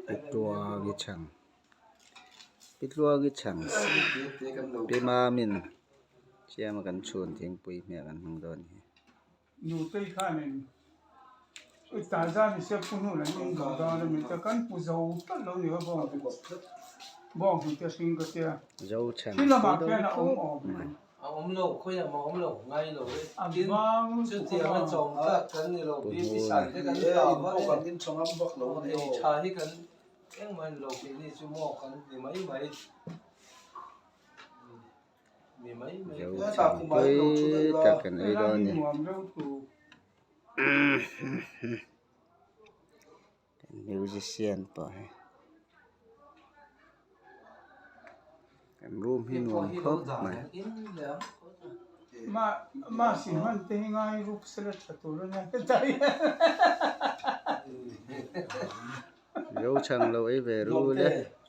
Pitluangi chhang Pitluangi chhang Pi Mamin siama kan chhun thingpui hmeh kan hmang dawn hi. Zo chhang pui dawn khawp mai. A awm lo, khawiah mah a awm lo, ngai lo e. Tin, chutiang a chawm tlak kan ni lo, BP san te kan hlau va e. Ei tha hi kan engmah ni lo, keini chu maw kan ni mai mai. Mi mai mai. Zo chhangpui tak kan ei dawn a ni. Musician pawh hi kan room hi nuam khawp mai. Zo chhang lo ei ve ru le.